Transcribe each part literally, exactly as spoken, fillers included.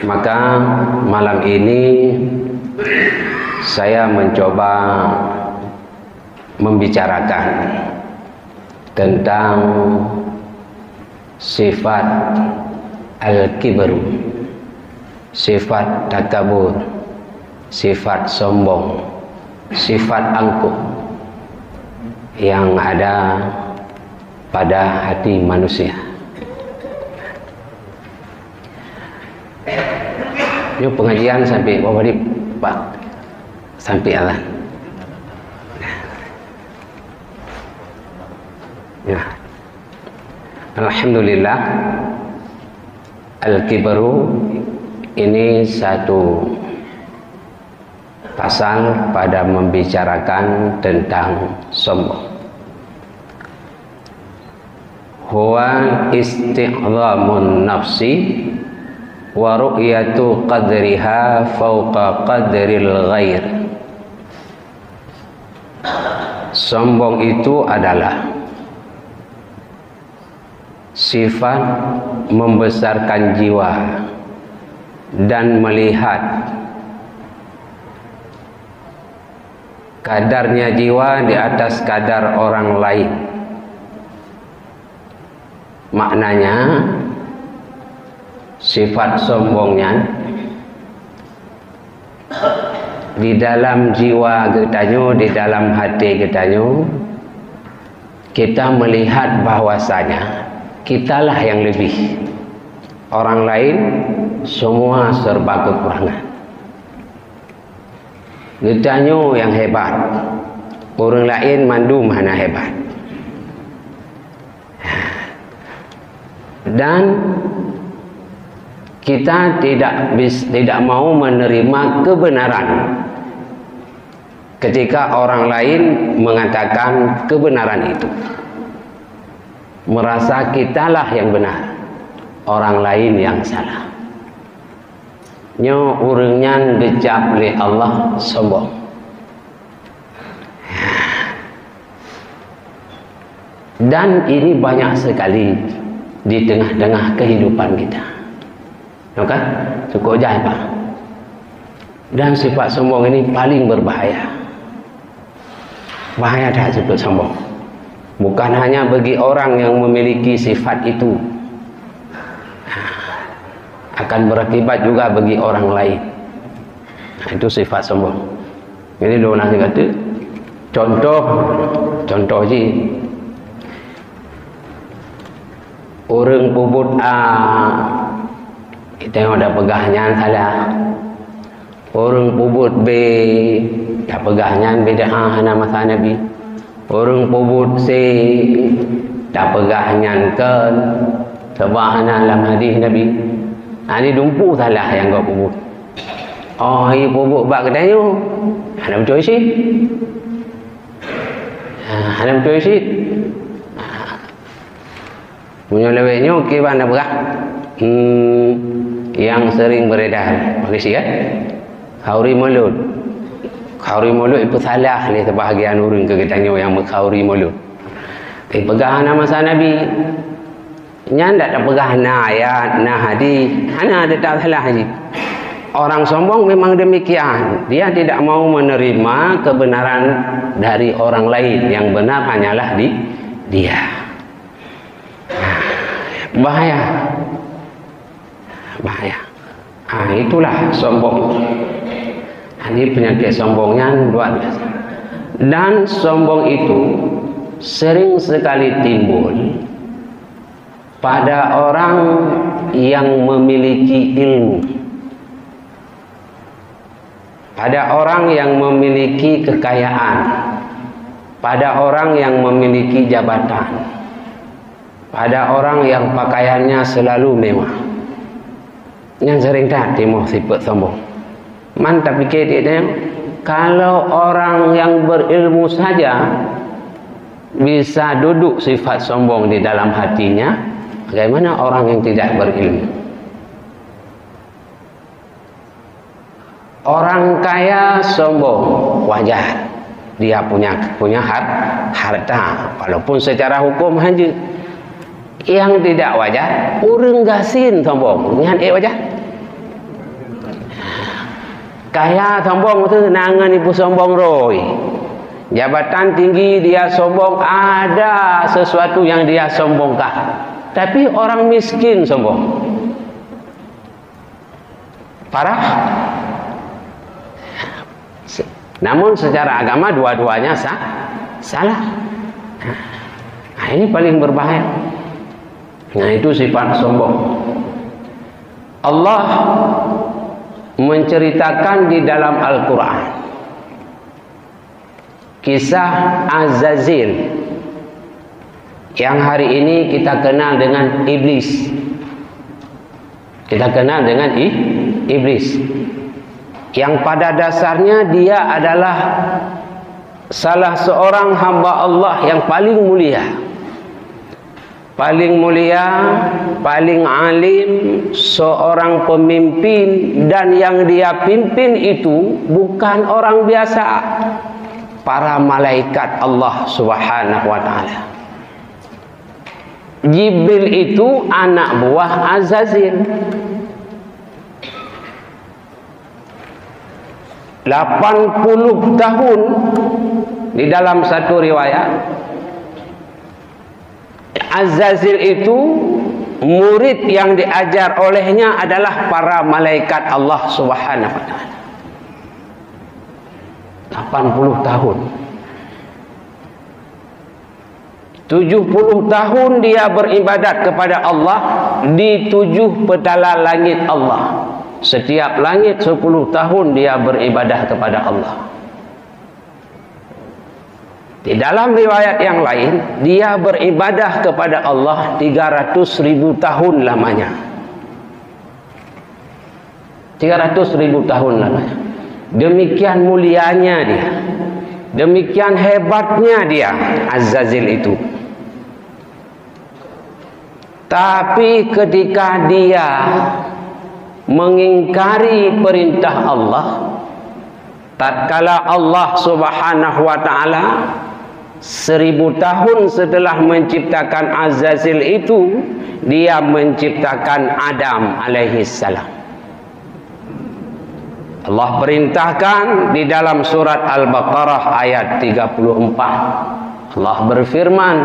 Maka malam ini saya mencoba membicarakan tentang sifat al-kibru, sifat takabur, sifat sombong, sifat angkuh yang ada pada hati manusia. Nyoe pengajian sampai berapa menit, Pak? Sampai azan. Ya. Alhamdulillah. Al-kibru ini satu pasal pada membicarakan tentang sombong. Huwa isti'zamun nafsi wa ru'yatu qadriha fauqa qadril ghair. Sombong itu adalah sifat membesarkan jiwa dan melihat kadarnya jiwa di atas kadar orang lain. Maknanya, sifat sombong nyan di dalam jiwa geutanyoe, di dalam hati geutanyoe, kita melihat bahwasanya kitalah yang lebih. Orang lain semua serba kekurangan. Geutanyoe nyang hebat, ureuëng laén mandum hana hebat. Dan kita tidak bis-, tidak mau menerima kebenaran ketika orang lain mengatakan kebenaran itu. Merasa kitalah yang benar, orang lain yang salah. Nyoe ureuëng nyan geucap lé Allah sombong. Dan ini banyak sekali di tengah-tengah kehidupan kita. Ya kan? Cukup jai, Pak. Dan sifat sombong ini paling berbahaya. Bahaya that sifat sombong. Bukan hanya bagi orang yang memiliki sifat itu, akan berakibat juga bagi orang lain. Itu sifat sombong. Jadi, lôn hana kata, contoh, contoh jih, ureuëng peubuet A, kita dah peugah nyan salah. Ureuëng peubuet B, tapeugah nyan bid'ah hana masa Nabi. Ureuëng peubuet C, tapeugah nyan kon, sabab hana lam hadis Nabi. Ani dumpu salah nyang gob peubuet. Oh, ie peubuet bak geutanyoe, hana beutôi cit. Ha, hana beutôi cit. Meunyoe lawét nyoe, kiban na peugah, hmm, nyang sering beredar, makasih, ya. Khauri Maulud. Khauri Maulud ipeusalah lé sebahagian ureuëng keu geutanyoe nyang meukhauri Maulud. Ipeugah hana masa Nabi. Nyan dak tapeugah na ayat, na hadis, hana, dak salah jih. Orang sombong memang demikian. Dia tidak mau menerima kebenaran dari orang lain. Yang benar hanyalah di dia. Bahaya. Bahaya. Ah, itulah sombong. Ini penyakit sombong yang luar biasa. Dan sombong itu sering sekali timbul pada orang yang memiliki ilmu, pada orang yang memiliki kekayaan, pada orang yang memiliki jabatan, pada orang yang pakaiannya selalu mewah. Nyan sering that timoh sifat sombong. Man tapike dia, kalau orang yang berilmu saja bisa duduk sifat sombong di dalam hatinya, bagaimana orang yang tidak berilmu? Orang kaya sombong, wajar. Dia punya, punya har-, harta, walaupun secara hukum hana. Yang tidak wajar, ureuëng gasien sombong. Nyan ék wajar? Kaya sombong tu, na ngon ipeusombong roi. Jabatan tinggi dia sombong, ada sesuatu yang dia sombongkan. Tapi orang miskin sombong. Parah. Se-, namun secara agama dua-duanya sa-, salah. Nah, ini paling berbahaya. Nah, itu sifat sombong. Allah menceritakan di dalam Al-Quran kisah Azazil yang hari ini kita kenal dengan Iblis. Kita kenal dengan i-, Iblis. Yang pada dasarnya dia adalah salah seorang hamba Allah yang paling mulia. Paling mulia, paling alim, seorang pemimpin, dan yang dia pimpin itu bukan orang biasa. Para malaikat Allah Subhanahu wa Ta'ala. Jibril itu anak buah Azazil. Lapan puluh tahun, di dalam satu riwayat, Azazil itu, murid yang diajar olehnya adalah para malaikat Allah Subhanahu wa Ta'ala. Lapan puluh tahun. Tujuh puluh tahun dia beribadat kepada Allah di tujuh petala langit Allah. Setiap langit sepuluh tahun dia beribadah kepada Allah. Di dalam riwayat yang lain, dia beribadah kepada Allah tiga ratus ribu tahun lamanya. Tiga ratus ribu tahun lamanya. Demikian mulianya dia. Demikian hebatnya dia, Azazil itu. Tapi ketika dia mengingkari perintah Allah, tatkala Allah Subhanahu wa Ta'ala seribu tahun setelah menciptakan Azazil itu, dia menciptakan Adam alaihissalam. Allah perintahkan di dalam surat Al-Baqarah ayat tiga puluh empat. Allah berfirman,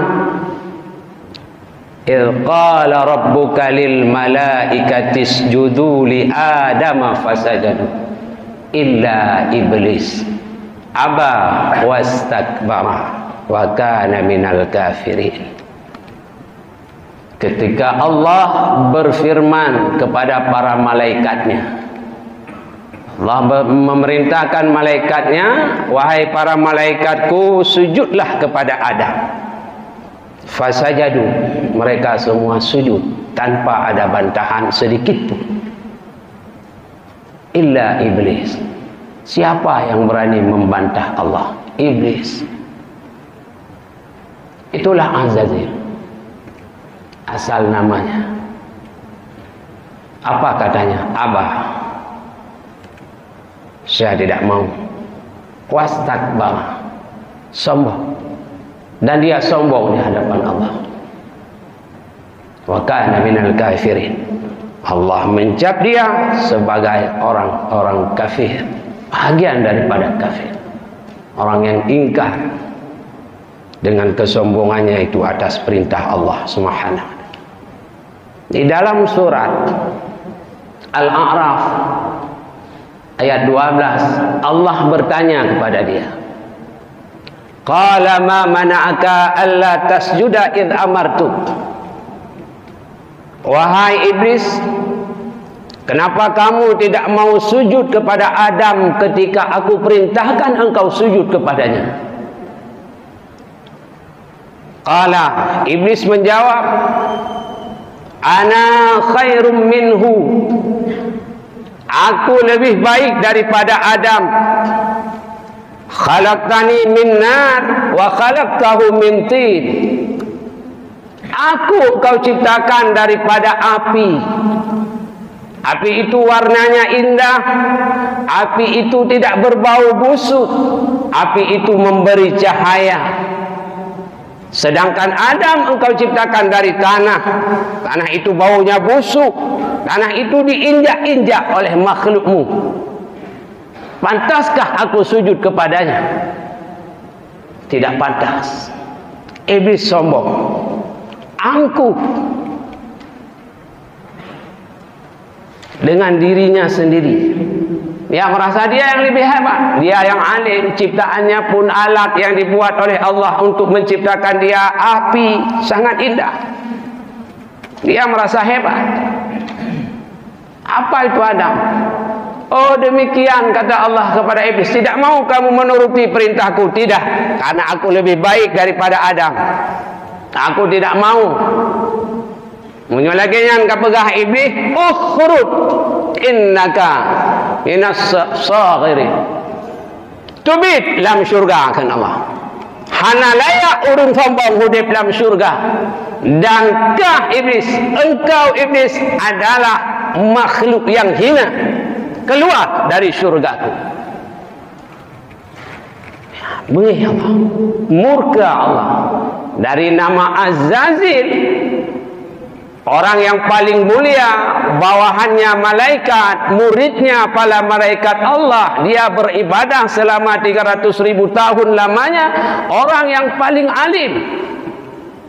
"Idz qala rabbuka lil malaikati isjudu li Adama fasajadu illa iblis aba wastakbara wa kana minal kafirin." Ketika Allah berfirman kepada para malaikat-Nya, Allah be-, memerintahkan malaikat-Nya, "Wahai para malaikat-Ku, sujudlah kepada Adam." Fasajadu, mereka semua sujud tanpa ada bantahan sedikit pun. Illa Iblis. Siapa yang berani membantah Allah? Iblis. Itulah Azazil. Asal namanya. Apa katanya? Aba. Saya tidak mau. Wastakbara. Sombong. Dan dia sombong di hadapan Allah. Wa kana minal kafirin. Allah mencap dia sebagai orang-orang kafir. Bahagian daripada kafir. Orang yang ingkar dengan kesombongannya itu atas perintah Allah Subhanahu wa Ta'ala. Di dalam surat Al-A'raf ayat dua belas, Allah bertanya kepada dia, "Qala ma mana'aka alla tasjuda id amartuk?" "Wahai Iblis, kenapa kamu tidak mau sujud kepada Adam ketika Aku perintahkan engkau sujud kepadanya?" Qala, Iblis menjawab, "Ana khairum minhu." "Aku lebih baik daripada Adam. Khalaqtani min nar wa khalaqtahu min tin." "Aku Engkau ciptakan daripada api. Api itu warnanya indah, api itu tidak berbau busuk, api itu memberi cahaya. Sedangkan Adam Engkau ciptakan dari tanah. Tanah itu baunya busuk, tanah itu diinjak-injak oleh makhlukmu." Pantaskah aku sujud kepadanya? Tidak pantas. Iblis sombong, angkuh dengan dirinya sendiri. Dia merasa dia yang lebih hebat, dia yang alim, ciptaannya pun alat yang dibuat oleh Allah untuk menciptakan dia, api, sangat indah. Dia merasa hebat. Apa itu Adam? Oh, demikian, kata Allah kepada Iblis, "Tidak mau kamu menuruti perintahku?" "Tidak, karena aku lebih baik daripada Adam. Aku tidak mau." Meunyoe lagée nyan ka peugah Iblis, "Ukhruj innaka minas sa-, saghirin." Teubiet lam syurga, kheun Allah. Hana layak ureuëng sombong udeb lam syurga. Dan kah Iblis, engkau Iblis adalah makhluk yang hina. Keluar dari syurgaku. Beungéh Allah. Murka Allah. Dari nama Azazil, orang yang paling mulia, bawahannya malaikat, muridnya para malaikat Allah, dia beribadah selama tiga ratus ribu tahun lamanya, orang yang paling alim.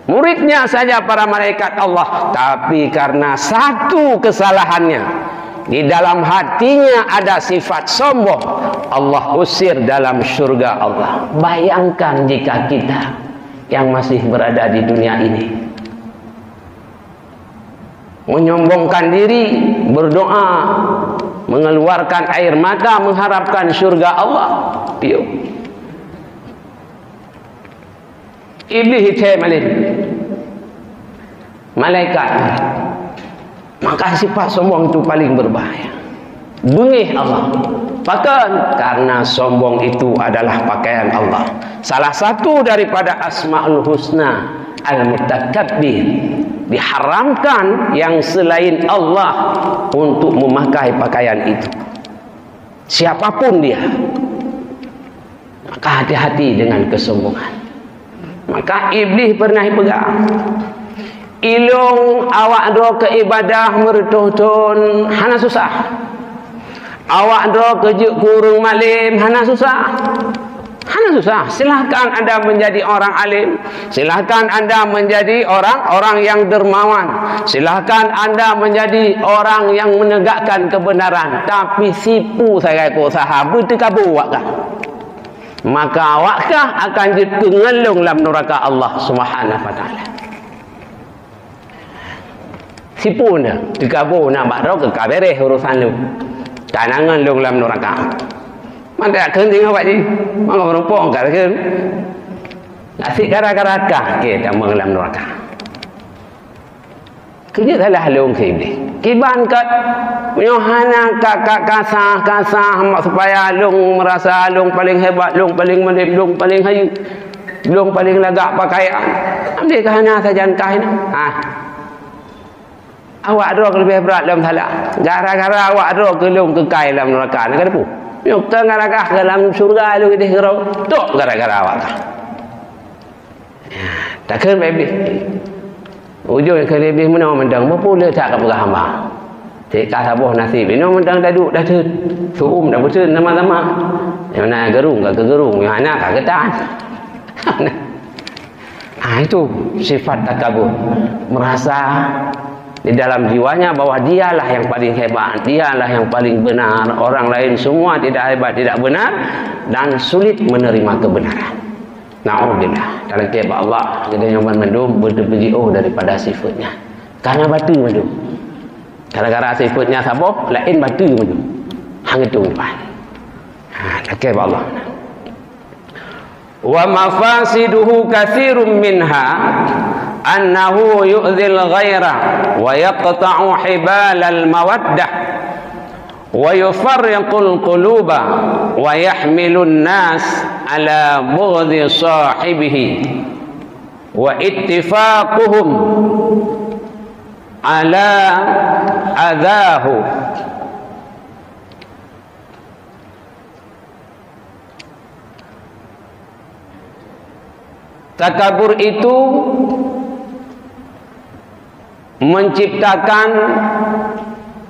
Muridnya saja para malaikat Allah, tapi karena satu kesalahannya, di dalam hatinya ada sifat sombong, Allah usir dalam syurga Allah. Bayangkan jika kita yang masih berada di dunia ini menyombongkan diri, berdoa, mengeluarkan air mata mengharapkan syurga Allah. Piye? Iblis ithai malem. Malaikat. Maka sifat sombong itu paling berbahaya. Beungéh Allah. Pakon? Karena sombong itu adalah pakaian Allah. Salah satu daripada Asmaul Husna, Al-Mutakabbir. Diharamkan yang selain Allah untuk memakai pakaian itu. Siapapun dia, maka hati-hati dengan kesombongan. Maka Iblis pernah peugah, "Ilong awak droe keu ibadah meureutoh thon hana susah. Awak droe keu jeuet keu ureuëng malem hana susah." Hana susah. Silahkan Anda menjadi orang alim. Silahkan Anda menjadi orang-orang yang dermawan. Silahkan Anda menjadi orang yang menegakkan kebenaran. Tapi sipu sagai keu usaha, beuteukabô awak kah. Maka awak kah akan jeuet keu ngon lôn lam nuraka Allah Subhanahu wa Taala. Sipu na, teukabô na bak droe keu ka beres urosan lôn. Tanangan lôn lam nuraka. Mantap kheun singoh bak jih. Mangko meurumpok ka kheun. Nasib gara-gara kah ke tamong lam nuraka. Keujeuet salah lôn keu Iblis. Kiban kat meunyoe hana ka, ka, kasah, kasah mak supaya lôn merasa lôn paling hebat, lôn paling malem, lôn paling hayeue. Lôn paling lagak pakaian. Amdeh ka hana sajan kah nyoe. Ha. Awak droe keu leubeh brat lom salah. Gara-gara awak droe keu lôn keukai lam nuraka. Na ka teupeu? Nyoe ka gara-gara kah lam syurga lôn ideh keudroe. Tok gara-gara awak kah. Takheun bak Iblis. Ujong kheun Iblis meunoe mantong, "Meupue le that ka peugah hamba. Cit ka saboh naseb. Inoe mantong taduek tatheun. Su'um tabeutheun sama-sama. Nyang na geurung ka keugeurung, nyang hana ka keutan." Ah, itu sifat takabur. Merasa di dalam jiwanya bahwa dialah yang paling hebat, dialah yang paling benar, orang lain semua tidak hebat, tidak benar, dan sulit menerima kebenaran. Naudzubillah. Talakée bak Allah, geutanyoe banmandum beuteupeujeuôh daripada sifeuet nyan. Karena bateue mandum. Gara-gara sifeuet nyan saboh, laén bateue mandum. Hang itu depan. Ha, talakée bak Allah. Wa mafasiduhu katsirun minha annahu yu'dzil ghaira wa yaqta'u hibalal mawaddah. Wa yufarriqul quluba wa yahmilun nas ala bughdhi sahibihi wa ittifaquhum ala adzahu. Takabur itu menciptakan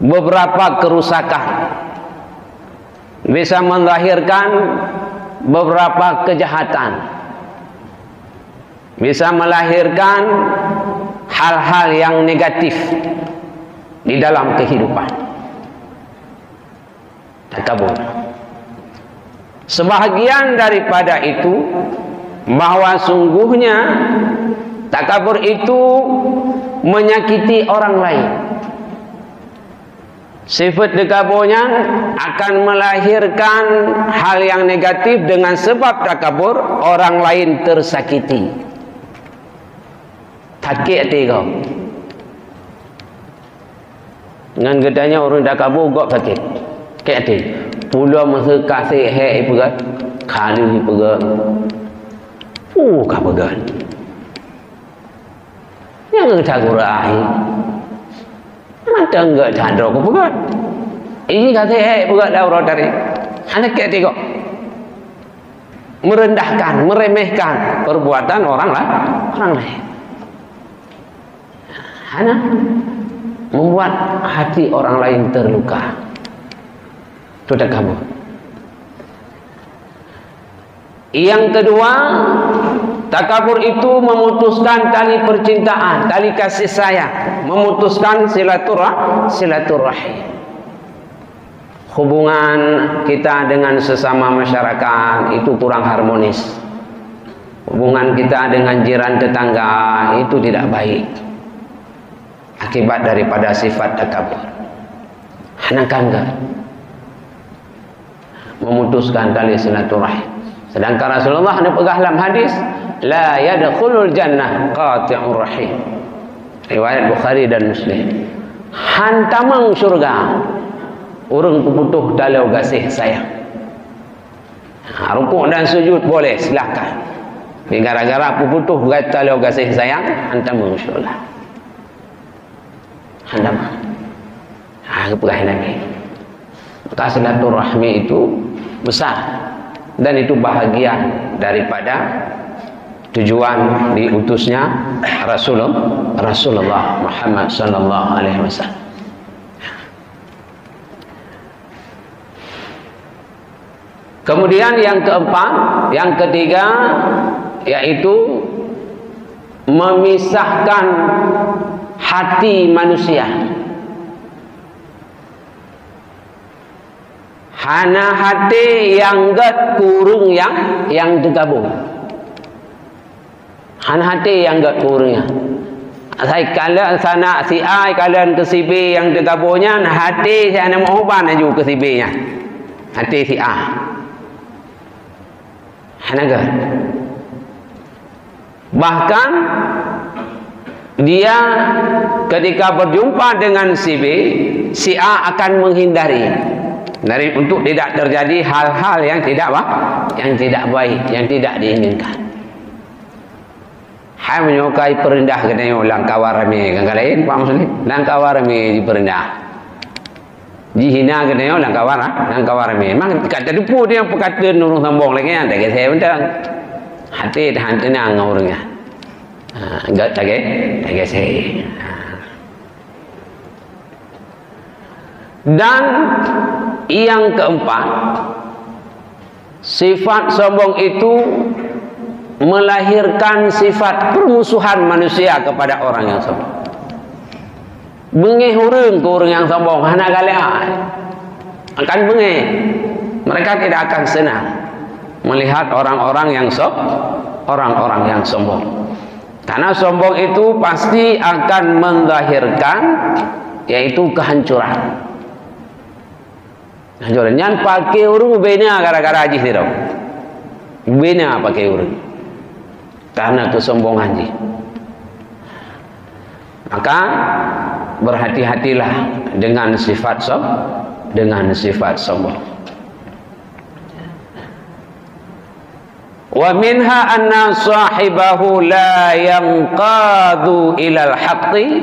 beberapa kerusakan. Bisa melahirkan beberapa kejahatan, bisa melahirkan hal-hal yang negatif di dalam kehidupan. Takabur. Sebahagian daripada itu, bahwa sungguhnya takabur itu menyakiti orang lain. Sifat takabur nyan akan melahirkan hal yang negatif. Dengan sebab takabur, orang lain tersakiti. Sakét até gob. Ngon geutanyoe ureuëng takabur gob sakét. Sakét até. Pulo meuheuka sihé ipeugah, kali ipeugah. Uh, ka peugah. Nyang geutanyoe gurah. Mantong geutanyoe droe kupeugah. Ini ka sihé ipeugah daurah tadi. Hana sakét até gob. Merendahkan, meremehkan perbuatan orang la-, orang lain. Hana membuat hati orang lain terluka. Itu takabur. Yang kedua, takabur itu memutuskan tali percintaan, tali kasih sayang, memutuskan silaturah-, silaturahim. Hubungan kita dengan sesama masyarakat itu kurang harmonis. Hubungan kita dengan jiran tetangga itu tidak baik. Akibat daripada sifat takabur. Hana kangga. Memutuskan tali silaturahim. Sedangkan Rasulullah neupeugah lam hadis, "La yadkhulul jannah qati'ur rahim." Riwayat Bukhari dan Muslim. Han tamong syurga ureuëng peuputôh taloe gaséh sayang. Ha, rukuk dan sujud boleh, silakan. Tapi gara-gara peuputôh taloe gaséh sayang, han tamong syurga. Han tamong. Ha, geupeugah Nabi. Maka silaturahmi itu besar dan itu bahagian daripada tujuan diutusnya Rasulullah, Rasulullah Muhammad sallallahu alaihi wasallam. Kemudian yang keempat, yang ketiga, yaitu memisahkan hati manusia. Hana até nyang gét keu ureuëng nyang, nyang teugabong. Hana até nyang gét keu ureuëng nyan. Asai kalon sanak si A, kalon keu si B nyang teugabong nyan, até si hana meuuban laju keu si B nyan. Até si A. Hana gét. Bahkan, dia ketika berjumpa dengan si B, si A akan menghindari dari, untuk tidak terjadi hal-hal yang tidak ba-, yang tidak baik, yang tidak diinginkan. Hai meunyoe ka jipeureundah geutanyoe lam kawan ramé, kan ka laén, Pak Muslim? Lam kawan ramé jipeureundah. Jihina geutanyoe lam kawan, lam kawan ramé. Memang ka teudeungoe nyang peukateun ureuëng sombong lagée nyan, tageusée mantong. Até tahan teunang ngon ureuëng nyan. Ha, gét tage-, tageusée. Ha. Dan yang keempat, sifat sombong itu melahirkan sifat permusuhan manusia kepada orang yang sombong. Beungéh ureuëng keu ureuëng nyang sombong, hana galak. Akan beungéh. Mereka tidak akan senang melihat orang-orang yang so-, orang-orang yang sombong. Karena sombong itu pasti akan melahirkan, yaitu kehancuran. Nah, nyan paké ureuëng bina gara-gara jih sidroe. Bina paké ureuëng. Karena kesombongan jih. Maka, berhati-hatilah dengan sifat som-, dengan sifat sombong. Wa minha anna sahibahu la yanqadu ilal haqqi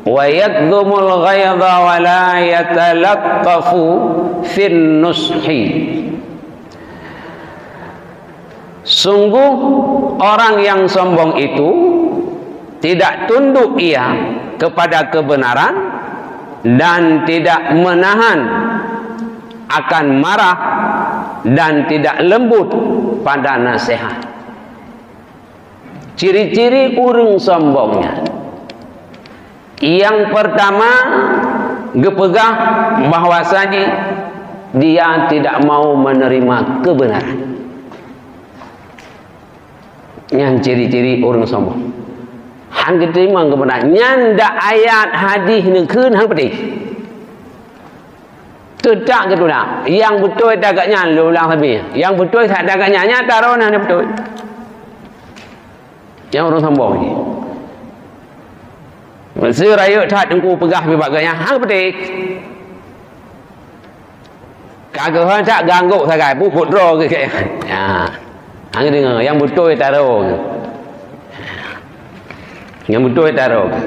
wa yakdhumul ghaidha wa la yatalattafu fin nushi. Sungguh orang yang sombong itu tidak tunduk ia kepada kebenaran dan tidak menahan akan marah dan tidak lembut pada nasihat. Ciri-ciri ureuëng sombong nyan. Yang pertama, geupeugah bahwasanya dia tidak mau menerima kebenaran. Nyan ciri-ciri ureuëng sombong. Han geuteurimong keubeunaran. Nyan dak ayat hadis neukheun han peudeh. Teutak geutulak. Nyang beutôi tagat nyan lôn ulang sabe. Nyang beutôi that tagat nyan, nyang taroe na beutôi. Nyang ureuëng sombong nyoe. Meuseu rayeuk that teungku peugah bak geuhnyan, han peudeh. Ka geuhon sak ganggok sagai, bu put droe geuh. Ya. Hang deungoe, nyang beutôi taroe geuh. Nyang beutôi taroe geuh.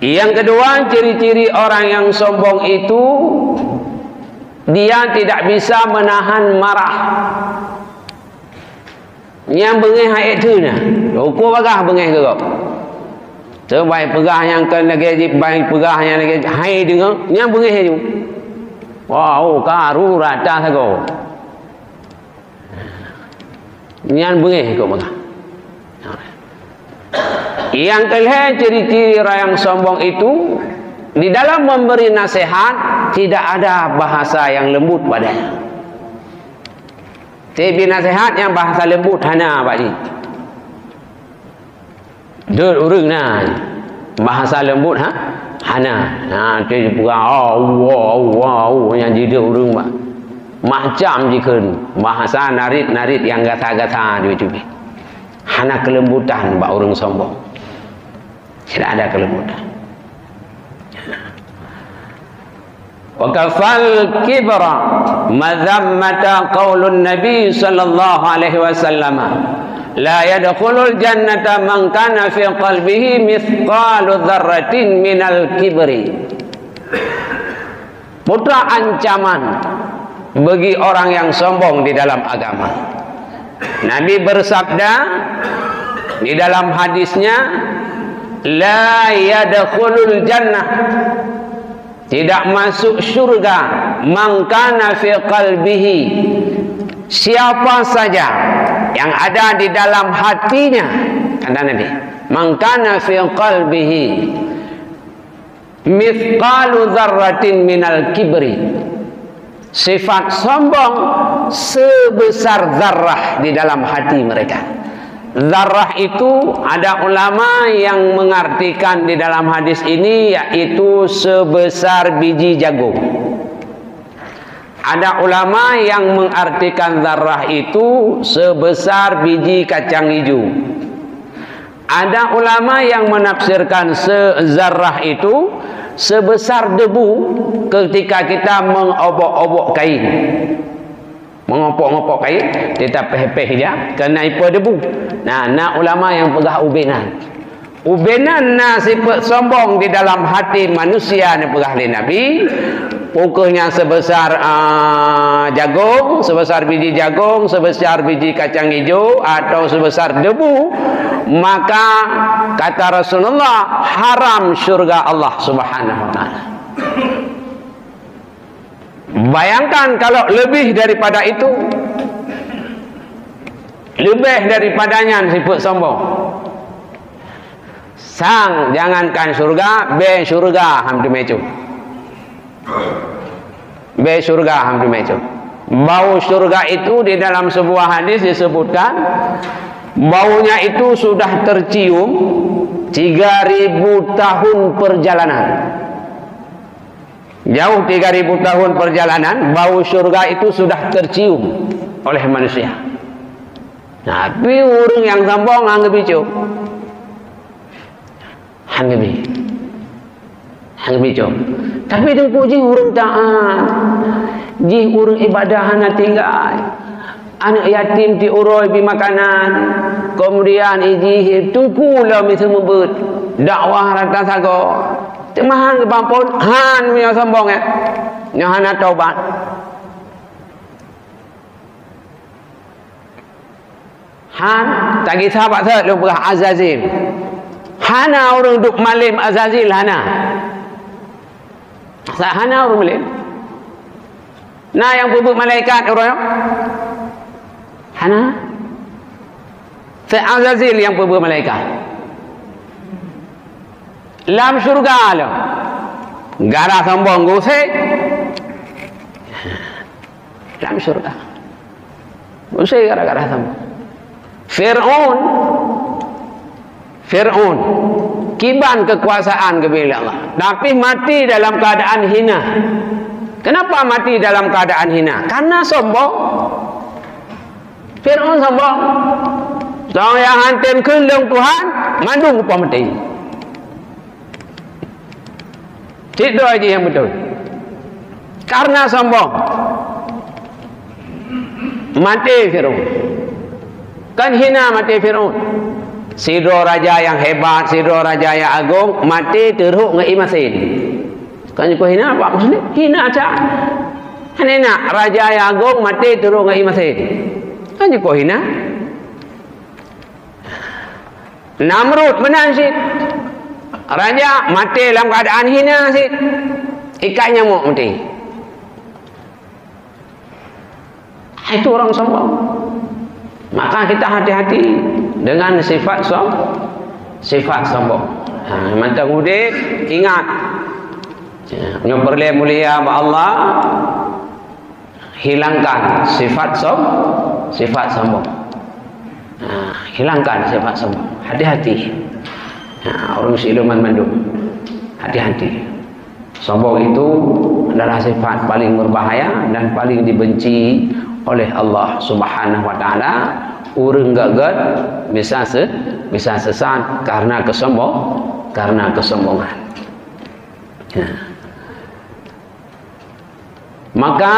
Yang kedua, ciri-ciri orang yang sombong itu, dia tidak bisa menahan marah. Nyang beungéh hai ék theun na. Uko bagah beungéh keu gob. Teubai peugah nyang kon lagée jih, bai peugah nyang lagée jih, hai deungoe, nyang beungéh laju. Wah, oh, karu rata sagoe. Nyan beungéh keu bagah. Yang kelhée ciri-ciri orang yang sombong itu, di dalam memberi nasihat, tidak ada bahasa yang lembut padanya. Tieb naseuhat nyang bahasa leumbot hana bak jih. Deuet ureuëng na bahasa leumbot, ha? Hana. Na, tieb jipeugah, "Allah, Allah, Allah," nyang jideuet ureuëng ba-, macam jikheun bahasa narit-narit nyang gata-gata jih. Hana keuleumbôtan bak ureuëng sombong. Tidak ada keuleumbôtan. Wa kafal kibra madzammata qaulun Nabi sallallahu alaihi wasallam, "La yadkhulul jannata man kana fi qalbihi mithqalu dzarratin minal kibri." Putra ancaman bagi orang yang sombong di dalam agama. Nabi bersabda di dalam hadisnya, "La yadkhulul jannah," tidak masuk syurga, "man kana fi qalbihi," siapa saja yang ada di dalam hatinya, kata Nabi, "man kana fi qalbihi mithqalu dzarratin minal kibri." Sifat sombong sebesar zarrah di dalam hati mereka. Zarrah itu ada ulama yang mengartikan di dalam hadis ini yaitu sebesar biji jagung. Ada ulama yang mengartikan zarrah itu sebesar biji kacang hijau. Ada ulama yang menafsirkan se-, zarrah itu sebesar debu ketika kita mengobok-obok kain. Mengopok-ngopok kain, kita peh-peh ja, kena ipa debu. Nah, na ulama yang peugah ubé nan. Ubé nan na sifat sombong di dalam hati manusia, neupeugah lé Nabi. Pokoknya sebesar, ah, jagung, sebesar biji jagung, sebesar biji kacang hijau, atau sebesar debu, maka kata Rasulullah, haram syurga Allah Subhanahu wa Taala. Bayangkan kalau lebih daripada itu, lebih daripada nyan sifat sombong. Sang jangankan syurga, bée syurga han teumé cium. Bée syurga han teumé cium. Bau syurga itu di dalam sebuah hadis disebutkan, baunya itu sudah tercium tiga ribu tahun perjalanan. Jauh tiga ribu tahun perjalanan, bau syurga itu sudah tercium oleh manusia. Tapi ureuëng nyang sombong han geubi cium. Han geubi. Han geubi cium. Tapi teungku jih ureuëng taat. Jih ureuëng ibadah hana tinggai. Aneuëk yatim tiuroe bi makanan. Kemudian ijih teungku lom iseumeubeuet. Dakwah rata sagoe. Teuma han geuba phon, han meunyoe sombong, ya. Nyoe hana tobat. Han, tagisa bak sot lôn peugah Azazil. Hana ureuëng duek malém Azazil, hana. Sa-, hana ureuëng malém. Na nyang peubeuet malaikat uroe nyoe? Hana. Syekh Azazil nyang peubeuet malaikat. Lam syeuruga lom. Gara sombong geuusé. Lam syeuruga. Geuusé gara-gara sombong. Fir'aun. Fir'aun. Kiban keukuasaan geubri lé Allah. Tapi mati dalam keuadaan hina. Kenapa mati dalam keuadaan hina? Karena sombong. Fir'aun sombong. Soe nyang han tem kheun lôn Tuhan, mandum kupoh maté. Cit droe jih nyang beutôi. Karena sombong. Maté Fir'aun. Kan hina maté Fir'aun. Sidroe raja nyang hebat, sidroe raja nyang agong, maté teurhok ngon ié masen. Kan jikoh hina, Pak Muslim? Hina that. Hana nak raja nyang agong maté teurhok ngon ié masen. Kan jikoh hina? Namrud meunan cit. Raja maté lam keuadaan hina cit. Ikat nyamok maté. Itu orang sombong. Maka kita hati-hati dengan sifat som-, sifat sombong. Ha, mantong udép, ingat. Ya, nyoe peureulée mulia bak Allah, hilangkan sifat som-, sifat sombong. Ha, hilangkan sifat sombong. Hati-hati. Ha, ureuëng siluman mandum. Hati-hati. Sombong itu adalah sifat paling berbahaya dan paling dibenci oleh Allah Subhanahu wa Taala. Ureuëng gét-gét bisa se-, bisa sesat karena kesombong-, karena kesombongan. Ya. Maka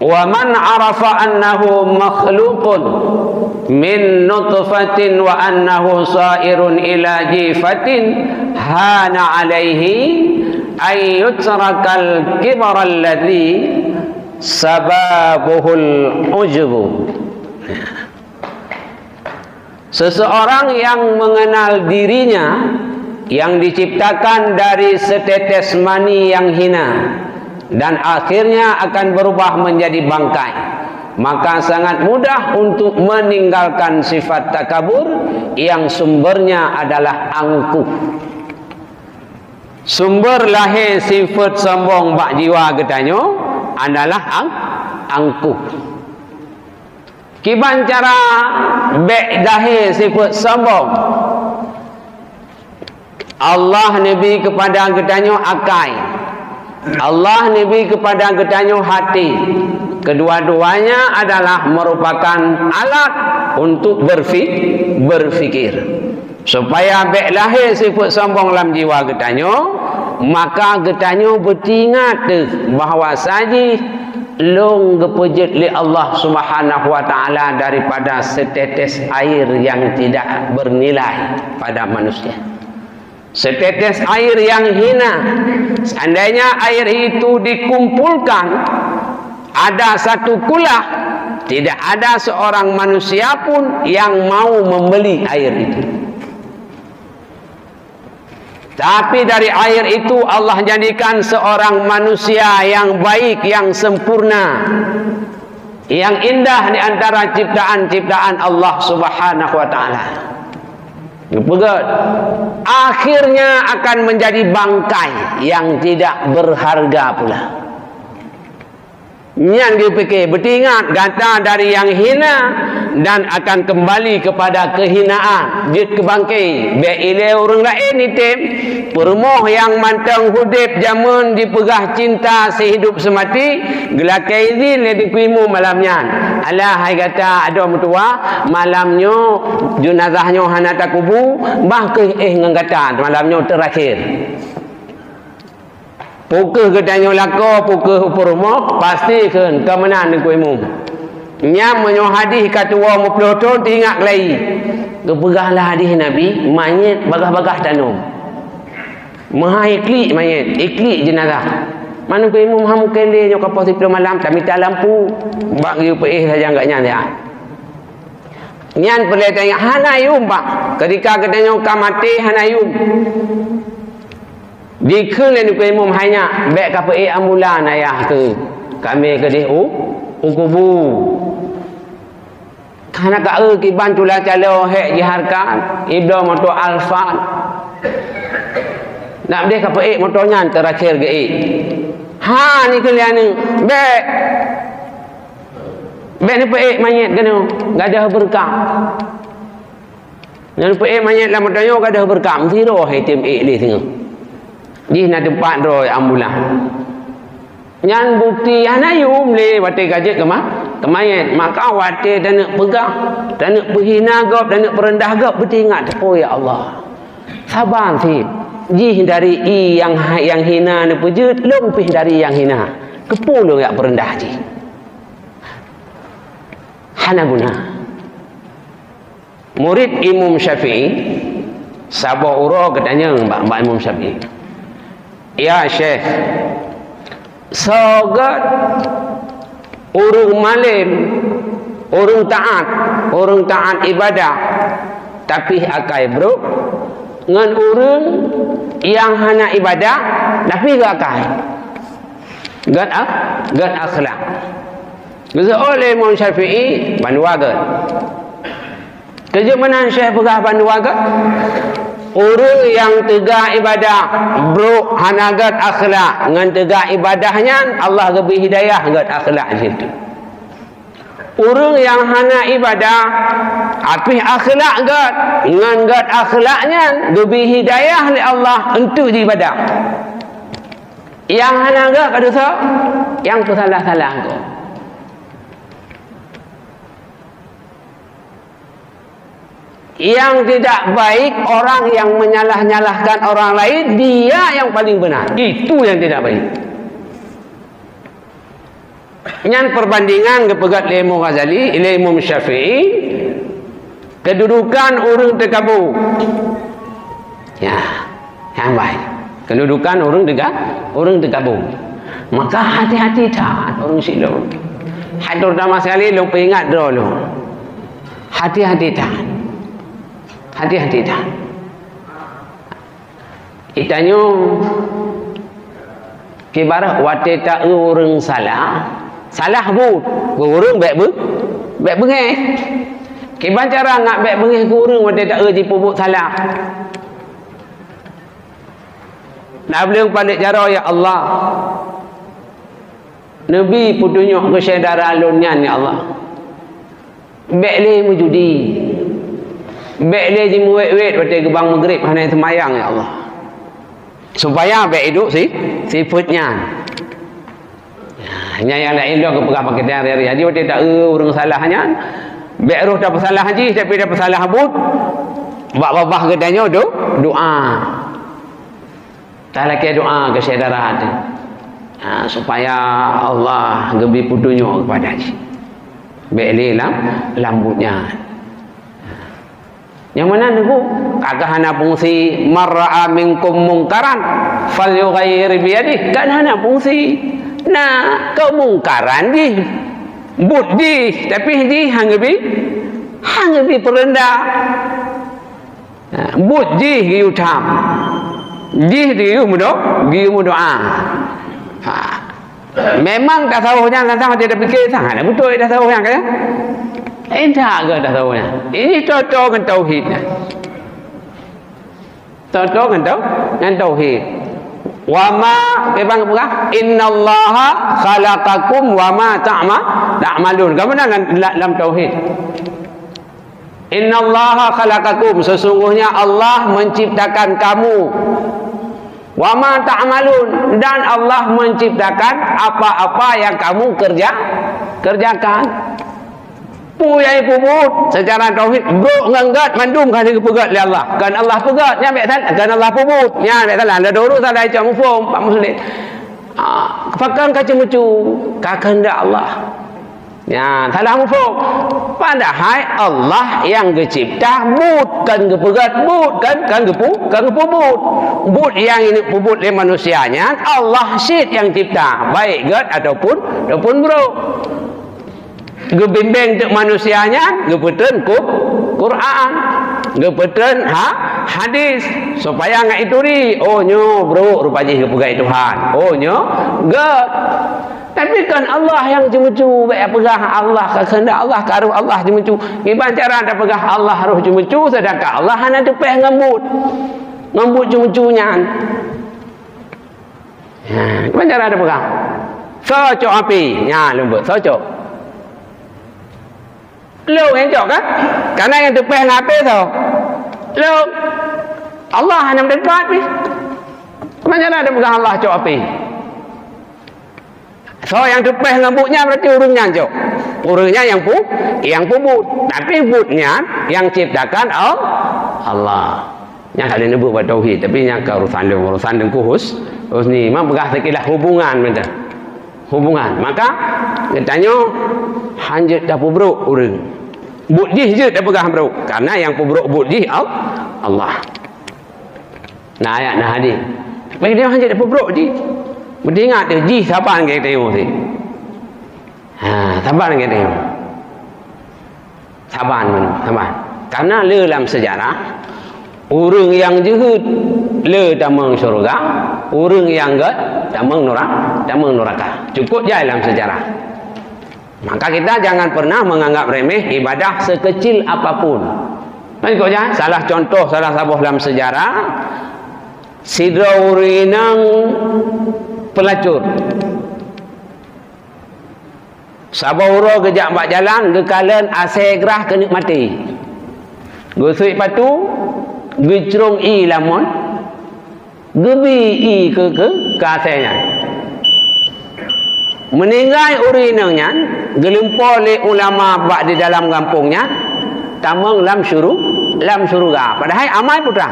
Wa man arafa annahu makhluqun min nutfatin wa annahu sa'irun ila jifatin, hana alaihi an yutrakal kibaral ladzi sababuhul ujbu. Seseorang yang mengenal dirinya yang diciptakan dari setetes mani yang hina dan akhirnya akan berubah menjadi bangkai, maka sangat mudah untuk meninggalkan sifat takabur yang sumbernya adalah angkuh. Sumber lahé sifat sombong bak jiwa geutanyoe adalah ang-, angkuh. Kiban cara bék lahé sifat sombong? Allah neubri keupada geutanyoe akai. Allah neubri keupada geutanyoe hati. Kedua-duanya adalah merupakan alat untuk berfi-, berfikir. Supaya bék lahé sifat sombong lam jiwa geutanyoe, maka geutanyoe beuteuingat teuh bahwa sajih lôn geupeujeuet lé Allah Subhanahu wa Taala daripada setetes air yang tidak bernilai pada manusia. Setetes air yang hina. Seandainya air itu dikumpulkan, ada satu kulah, tidak ada seorang manusia pun yang mau membeli air itu. Tapi dari air itu Allah jadikan seorang manusia yang baik, yang sempurna, yang indah di antara ciptaan-ciptaan Allah Subhanahu wa Taala. Geupeugét, akhirnya akan menjadi bangkai yang tidak berharga pula. Nyan geupike, beuteuingat gata dari nyang hina dan akan keumbali keupada keuhinaan, jeuet keu bangke. Bék ilée ureuëng laén item. Peurumoh nyang mantong udeb jameun jipeugah cinta seuhidup seumati, geulakée idhin lé Teungku Imum malam nyan. Alah hai gata adoe meutuwah, malam nyoe jeunazah nyoe hana takubu, bah kheueh éh ngon gata malam nyoe teurakhé. Peu kheueh geutanyoe lakoe, peu kheueh u peurumoh, pasti kheun ka meunan Teungku Imum. Nyan meunyoe hadih ka tuwoe meuplôh thon teuingat keulayi. Geupeugah lam hadih Nabi, manyét bagaih-bagaih tanom. Meuhai iklik manyét, iklik jeunazah. Manu keu imum, "Ham keu lé nyoe ka poh siplôh malam, tamita lampu." Bak geuyue peuéh sajan gobnyan, ya. Nyan peureulée tanyoe hana yum, bah. Ketika geutanyoe ka maté hana yum. Jikheun lé nukeu imum, "Hai nyak, bék ka peuék ambulan ayah keu kami keudeh u, u kubu." Hana ka eu kiban tula caloe hék jihareukat, ibloe moto Alphard. Nak deh ka peuék moto nyan teurakhé geuék. "Ha, nyan keuh lé aneuk, bék. Bék neupeuék manyét keunoe, gadôh beureukat." Nyan peuék manyét lam tanyoe gadôh beureukat, meusidroe hai tem ék lé singoh. Jih na teumpat droe ambulan. Nyan bukeuti hana yum lé watée ka jeuet keu ma-, keu manyét. Maka watée taneuk peugah, taneuk peuhina gob, taneuk peureundah gob, beuteuingat, "Oh ya Allah, saban cit. Jih dari ié nyang ha-, nyang hina neupeujeuet, lôn pih dari nyang hina. Keupeue lôn jak peureundah jih? Hana guna." Murit Imam Syafi'i, saboh uroe geutanyong bak, bak Imam Syafi'i, "Ya Syekh, soe gét ureuëng malém, ureuëng taát, ureuëng taát ibadah, tapi akai brok, ngon ureuëng nyang hana ibadah, tapi gét akai?" Gét ak-, gét akhlak. Geuseuôt lé Imam Syafi'i, bandua gét. Keu jeuet meunan Syekh peugah bandua gét? Ureuëng nyang teuga ibadah brok hana gét akhlak, ngon teuga ibadah nyan Allah geubri hidayah gét akhlak jih teuh. Ureuëng nyang hana ibadah, apih akhlak gét, ngon gét akhlak nyan geubri hidayah lé Allah eunteuk jiibadah. Nyang hana gét ka desya, nyang peusalah-salah gét. Yang tidak baik orang yang menyalah-nyalahkan orang lain, dia yang paling benar. Itu yang tidak baik. Nyan perbandingan geupeugét lé Imam Ghazali, lé Imam Syafi'i, kedudukan ureuëng teukabô. Ya, nyang baik. Kedudukan ureuëng teuka-, ureuëng teukabô. Maka hati-hati that ureuëng sidroe. Hai terutama sekali lôn peuingat droe lôn. Hati-hati that. Hati-hati that. Geutanyoe kiban watée ta-eu ureuëng salah, salah buet, keu ureuëng bék beu-, bék beungéh. Kiban cara ngat bék beungéh keu ureuëng watée ta-eu jipeubuet salah. Tableueng palék jaroe, "Ya Allah, neubi peutunyok keu syedara lôn nyan, ya Allah. Bék lé meujudi. Bék lé jimeuwét-wét watée geubang meugreb hana seumayang, ya Allah. Supaya bék iduek si, sifeuet nyan." Nyan nyang laén lom geupeugah bak geutanyoe hari-hari. Jadi watée ta-eu ureuëng salah nyan, bék roh tapeusalah jih, tapi tapeusalah buet. Bak babah geutanyoe do-, doa. Talakée doa keu syedara teuh, ha, supaya Allah geubri peutunyok keupada jih. Bék lé lam, lam buet nyan. Nyang meunan Teungku, ka hana fungsi, "Man ra'a minkum munkaran falyughayyir biyadih." Kan hana fungsi. Na keumungkaran jih, buet jih, tapi jih han geubri, han geubri peureundah. Ha, buet jih geuyue tham. Jih geuyue meudo-, geuyue meudoa. Ha. Memang tasawuf nyan sang-sang watée tapike sangat beutôi tasawuf nyan, kan? Indak gét tasawuf nyan. Ini toto ngon tauhid nyan. Toto ngon tau-, ngon tauhid. Wa ma, kiban geupeugah, "Innallaha khalaqakum wa ma ta'ma-, ta'malun." Ka meunan lam, lam tauhid. "Innallaha khalaqakum," sesungguhnya Allah menciptakan kamu. "Wa ma ta'malun," dan Allah menciptakan apa-apa yang kamu kerja, kerjakan. Peue nyang jipeubuet secara tauhid, brok ngon gét mandum ka lheueh geupeugét lé Allah. Kon Allah peugét, nyan bék salah, kon Allah peubuet, nyan bék salah. Ladôm ureuëng salah cok muphom, Pak Muslim. Ah, pakon ka ceumeucue, ka keuheundak Allah. Ya, salah muphom. Padahai Allah nyang geucipta buet, kon geupeugét buet, kon, kon geupeu-, kon geupeubuet. Buet nyang ini peubuet lé manusia nyan, Allah cit nyang cipta, baik gét ataupun, ataupun brok. Geubimbéng teuk manusia nyan, geupeutrön Qu-, Quran, geupeutrön ha-, hadis, supaya ngat ituri, oh, nyoe brok rupa jih geupeugah Tuhan, oh, nyoe gét. Tapi kon Allah nyang ceumeucue, bék peugah Allah, ka keuheundak Allah, ka roh Allah ceumeucue. Kiban cara tapeugah Allah roh ceumeucue, seudangkan Allah hana teupéh ngon buet, ngon buet ceumeucue nyan. Ha, kiban cara tapeugah? Soe cok api? Nyan lôn beuet, soe cok? Lôn nyang cok kan? Karena nyang teupéh ngon api soe? Lôn. Allah hana meuteumpat pih. Kiban cara tapeugah Allah cok api? Soe nyang teupéh ngon buet nyan, berarti ureuëng nyan cok. Ureuëng nyan nyang pu-, nyang peubuet. Tapi buet nyan nyang ciptakan Al-, Allah. Nyan ka lheueh neubeuet bak tauhid, tapi nyan ka urusan lôn, urusan Teungku Hus-, Husni. Memang peugah sekilas hubungan macam. Hubungan. Maka, geutanyoe hanjeuet tapeubrok ureuëng. Buet jih jeuet tapeugah brok, karena nyang peubrok buet jih Al-, Allah. Na ayat, na hadis. Tapi dia hana jeuet peubrok jih. Meuingat teuh jih saban geutanyoe teuh. Ha, saban geutanyoe. Saban, saban. Karena le lam sejarah, ureuëng nyang jeuhet le tamong syeuruga, ureuëng nyang gét tamong nura-, tamong nuraka. Cukup jai lam sejarah. Maka kita jangan pernah menganggap remeh ibadah sekecil apapun. Kan kok jan? Salah contoh, salah saboh lam sejarah, sidroe ureuëng inong peulacur. Saboh uroe geujak bak jalan, geukalon asèe grah keuneuk maté. Geusuet patu, geucrông ié lam mon, geubi ié keu, keu, keu asèe nyan. Meuninggai ureuëng inong nyan, geulumpoe lé ulama bak di dalam gampông nyan, tamong lam syuru-, lam syeuruga. Padahai amai putra.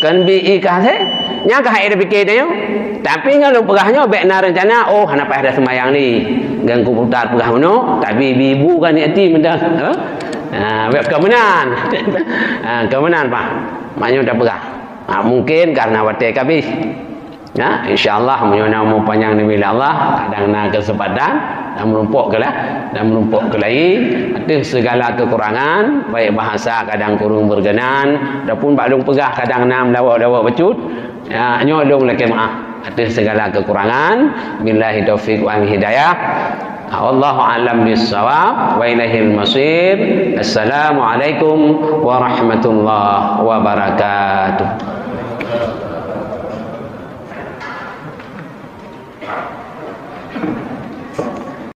Kon bi ié keu asèe, nyan ka hai tapike tanyoe. Tapi ngon lôn peugah nyoe, bék na reuncana, oh, hana payah dah seumayang ni. Ganggu putra peugah meunoe, tapi bi ibu kan ni ati meudah. Ha? Ha, bék keu meunan. Ha, keu meunan, Pak. Mak nyoe dah peugah. Ha, mungkin karena watèe ka habéh. Ya, insya Allah, meunyoe na umu panyang neubri lé Allah, kadang na keuseumpatan, dan meurumpok keu la-, dan meurumpok keu laén, ateueh segala kekurangan, baik bahasa kadang kurang berkenan, ataupun bak lôn peugah kadang na meulawok-lawok bacut, ya, nyoe lôn lakèe meu'ah ateueh segala kekurangan. Billahi taufiq wal hidayah. Wallahu a'lam bissawab, wa ilaihil masir. Assalamualaikum warahmatullahi wabarakatuh.